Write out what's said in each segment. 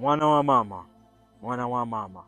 Mwana wa maama, mwana wa maama,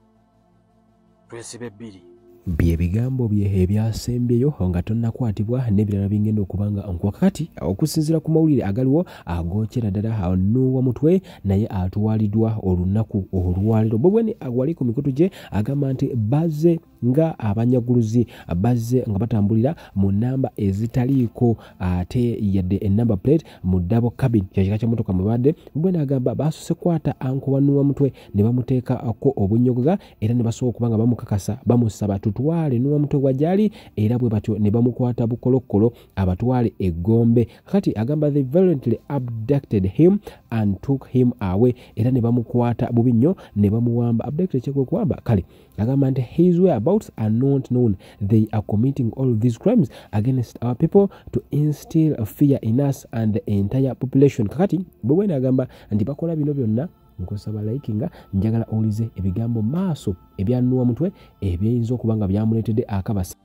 twesibe bbiri. Bye bigambo bye ebyasembyeyo nga tonnakwatibwa n'ebirala bingenda okuba nga nkuwa. Kakati okusinziira ku mawulire agaliwo agokyera ddala, Noah Mutwe naye atwaliddwa olunaku olwaleero. Bobi Wine wali ku mikutu gye agamba nti bazze nga abanyaguluzi, bazze nga batambulira mu namba ezitaliiko ate yadde enumber plate mu double cabin, kyekika ky'emmotoka mwe badde. Bobi Wine agamba baasose kwata uncle wa Noah Mutwe ne bamuteekako obunnyogoga era ne basobola okuba nga bamukakasa, bamusaba tutwale Noah Mutwe wajali, era bwe batyo ne bamukwata bukolokolo abatwale eggombe. Kati agamba they violently abducted him and took him away, era ne bamukwata bubi nnyo ne bamuwamba. Abducted kyekwe kuwamba. Kale agamba nti his whereabouts are not known. They are committing all these crimes against our people to instill fear in us and the entire population. Kakati Bobi Wine agamba nti bakola bino byonna. Nkusaba likinga, njagala owulize ebigambo maaso ebya Noah Mutwe ebyeyinza okuba nga byamuleetedde akabasa.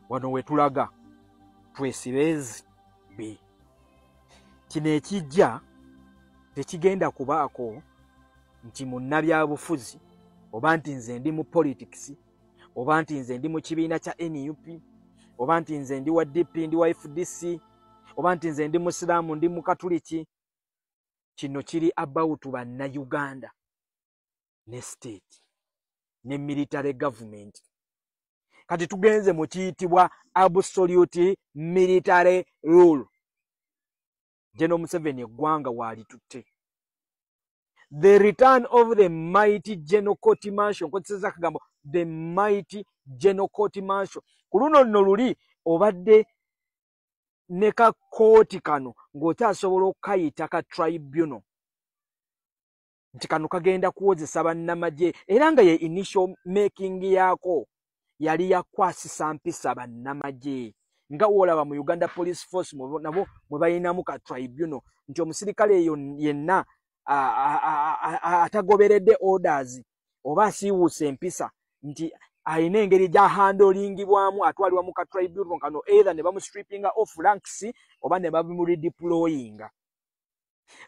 Wano wetulaga twesibeezi b kino ekijja tekigenda kubaako nti munnabyabufuzi oba nti nze ndi mu politics oba nti nze ndi mu kibiina kya NUP oba nti nze ndi wa DP, ndi wa FDC, oba nti nze ndi musiraamu, ndi mukatuliki. Kino kiri about Bannayuganda ne state ne military government. Kati tugenze mu kiyitibwa absolute military rule. General Museveni eggwanga waalitutte. The return of the mighty General Court Martial. Nkozeseza akagambo the mighty General Court Martial. Ku luno nno luli obadde ne ka kooti kano ng'okyasobola okukayita ka tribunal, nti kano kagenda kuwozesa bannamagye, era nga ye initial making yaako yali yakwasisa mpisa bannamagye, nga woolaba mu Uganda Police Force nabo mwe balinamu ka tribunal, nti omusirikale eyo yenna atagoberedde orders oba asiiwuusa empisa, nti alina engeri gy'ahandlingibwamu, atwalibwa mu ka tribunal kano, either ne bamustrippinga off ranks oba ne bamuredeployinga.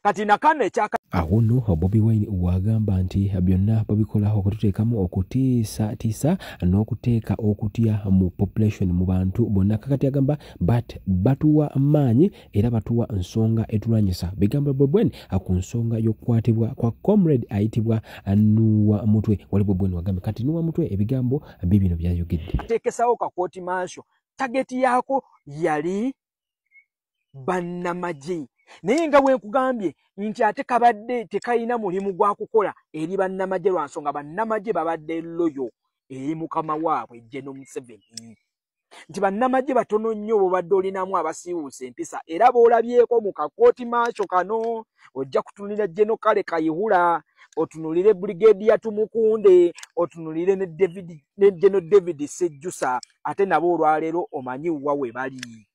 Kati nakano ekyaka Awo nno Bobi Wine wagamba nti byonna babikola okututeekamu okutiisatiisa n'okuteeka okutya mu population, mu bantu bonna. Kakati agamba but batuwa maanyi era batuwa nsonga etulwanyisa. Bigambo Bobi Wine ku nsonga y'okukwatibwa kwa comrade ayitibwa Noah Mutwe. Wali Bobi Wine wagambye kati Noah Mutwe ebigambo bibino byayogedde. Ateekesawo ka court martial, target yaako yali bannamagye, naye nga bwe nkugambye nti ate kabadde tekayina mulimu gwa kukola eri bannamagye, lwa nsonga bannamagye babadde loyal eri mukama waabwe General Museveni, nti bannamagye batono nnyo bobadde olinamu abasiiwuusa empisa. Era b'olabyeko mu ka court martial kano, ojja kutunulira General Kale Kayihura, otunulire Brigadier Tumukunde, otunulire ne David, ne General David Sejjusa, ate nabo olwaleero omanyi wa we bali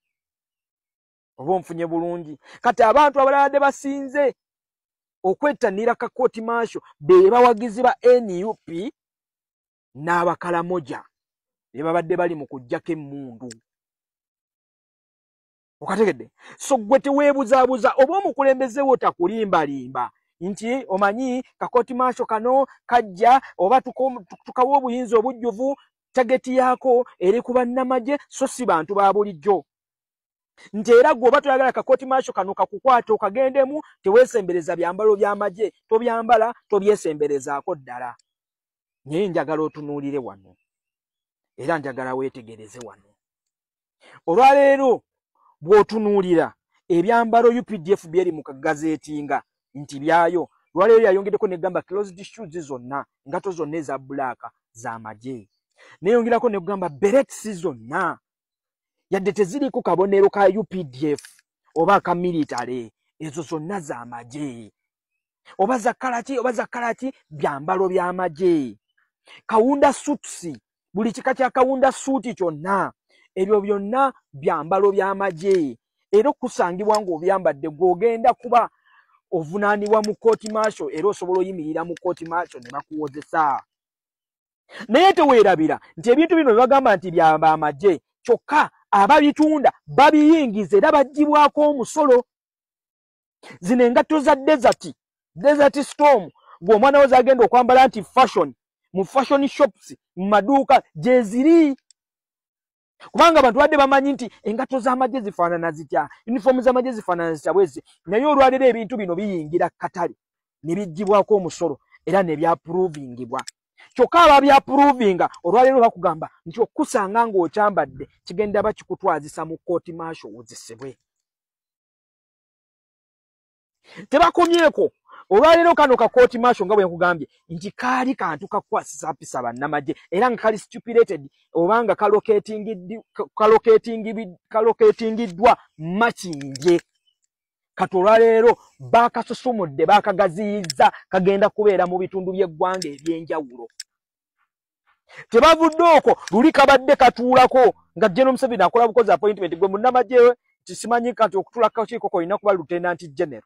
oba onfunye bulungi. Kati abantu abalala basinze okwettanira ka court martial be bawagizi ba NUP n'Abakalamoja be babadde bali mu kuggyako emmundu. Okategedde? So gwe teweebuzaabuza oba omukulembeze wo takulimbalimba nti omanyi ka court martial kano kajja oba tukawa obuyinza obujjuvu, target yaako eri ku bannamagye so si bantu ba bulijjo, nti era gwe oba toyagala ka court martial kano kakukwata okagendemu, teweesembereza byambalo by'amagye, tobyambala, tobyesemberezaako ddala. Naye njagala otunuulire wano era njagala weetegereze wano olwaleero. Bw'otunuulira ebyambalo UPDF byeri mu kagazeetinga nti byayo, lwaleero yayongeddeko negamba closed shoes zonna, engato zonna eza black z'amagye, neyongerako nekugamba berets zonna, yadde teziriiko kabonero ka UPDF oba aka military, ezo zonna z'amagye, oba za kalaki oba za kalaki, byambalo by'amagye. Kawunda suits, buli kika kya kawunda suit kyonna, ebyo byonna byambalo by'amagye, era okusangibwa ng'obyambadde gw'ogenda kuba ovunaanibwa mu court martial, era osobola oyimirira mu court martial ne bakuwozesa. Naye teweerabira nti ebintu bino bye bagamba nti byabamagye, kyokka ababitunda babiyingiza era baggyibwako omusolo. Zino engatto za Desert Storm Gwe omwana wo zagenda okwambala nti fashion, mu fashion shops, mu maduuka gyeziri, kubanga abantu badde bamanyi nti engatto z'amagye zifaanana zitya, yunifoomu z'amagye zifaanana zitya bwezi. Naye olwaleero ebintu bino biyingira katale ne biggyibwako omusolo era ne byapprovingibwa. Kyokka ababyapprovinga olwaleero bakugamba nti okusanga ng'okyambadde kigenda bakikutwazisa mu court martial ozisibwe. Tebakomyeko, olwaleero kano ka court martial nga bwe nkugambye nti kaali kantu kakwasisa mpisa bannamagye, era nga kali stipulated oba nga kalocatingiddwa Makindye. Kati olwaleero bakasusumudde, bakagaziyiza, kagenda kubeera mu bitundu by'eggwanga ebyenjawulo. Tebavudde okwo, luli kabadde katuulako nga General Museveni akola bukozi appointment. Gwe munnamagye tisimanyi kati okutuula kakiiko olina kuba lieutenant general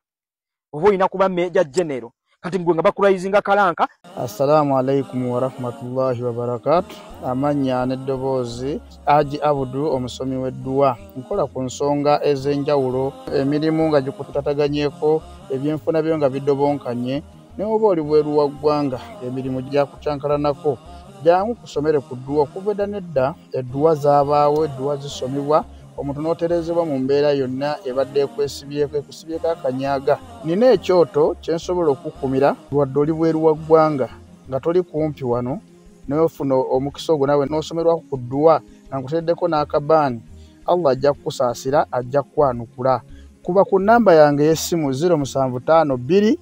oba olina kuba major general, kati gwe nga bakuraisinga ka rank. Assalamu alaikum warahmatullahi wabarakatu. Amannya n'eddoboozi, Haji Abudu, omusomi w'edduwa. Nkola ku nsonga ez'enjawulo, emirimu nga gikutataganyeko, ebyenfuna byo nga bidobonkanye, ne oba oli bweru wa ggwanga emirimu gyakukyankalanako, jangu kusomere ku dduwa. Okuva edda n'edda edduwa zaabaawo, edduwa zisomebwa omuntu n'oterezebwa mu mbeera yonna ebadde ekwesibyeko, ekusibyeko akanyaga. Nina ekyoto kye nsobola okukkumira wadde oli bweru wa ggwanga nga toli kumpi wano, n'ofuna omukisa ogwo naawe n'osomerwako ku dduwa nga nkuteereddeko n'akabaani. Allah ajja kukusaasira, ajja kukwanukula. Kuba ku nnamba yange ey'essimu 0752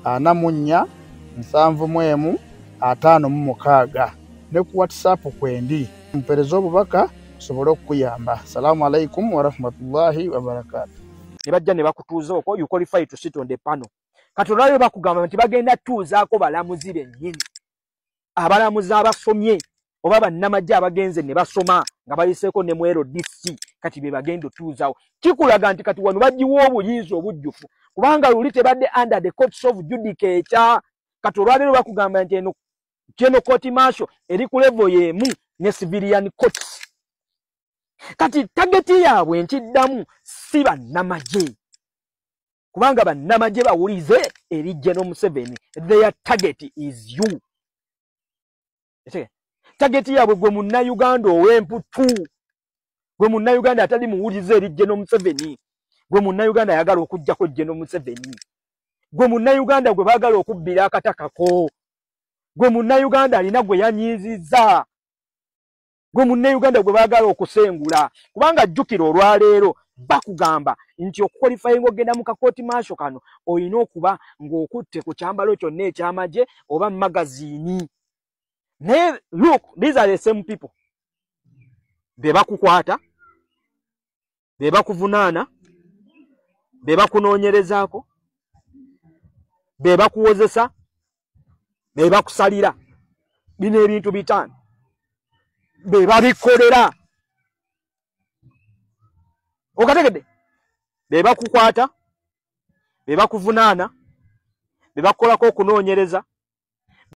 44 71 56, ne ku WhatsApp kwendi, mpeereza obubaka nsobole okukuyamba. Salaamu alaikum warahmatullahi wabarakatu. Ne bajja ne bakutuuza okwo, you qualify to sit on the panel. Kati olwaleero bakugamba nti bagenda tuuzaako balamuzi bennyini, abalamuzi abasomye oba bannamagye abagenze ne basoma nga bayiseeko ne mu LDC, kati be bagenda otuuzaawo. Kikulaga nti kati wano bagiwa obuyinza obujjufu, kubanga luli tebadde under the courts of judicature. Kati olwaleero bakugamba nti eno general court martial eri ku level y'emu ne civilian courts. Kati target yaabwe, nkiddamu, si bannamagye, kubanga bannamagye bawulize eri General Museveni. Their target is you. Target yaabwe gwe munnayuganda ow'emputu, gwe munnayuganda atali muwulize eri General Museveni, gwe munnayuganda ayagala okuggyako General Museveni, gwe munnayuganda gwe baagala okubbira akatakako, gwe munnayuganda alina gwe yanyiizizza, gwe munnayuganda gwe baagala okusengula. Kubanga jjukira, olwaleero bakugamba nti okuqualifyinga ogenda mu ka court martial kano olina okuba ng'okutte ku kyambalo kyonna ekyamagye oba magazine. Naye look, these are the same people be bakukwata, be bakuvunaana, be bakunoonyerezaako, be bakuwozesa, be bakusalira. Bino ebintu bitaano be babikolera. Okategedde? Be bakukwata, be bakuvunaana, be bakukolako okunoonyereza.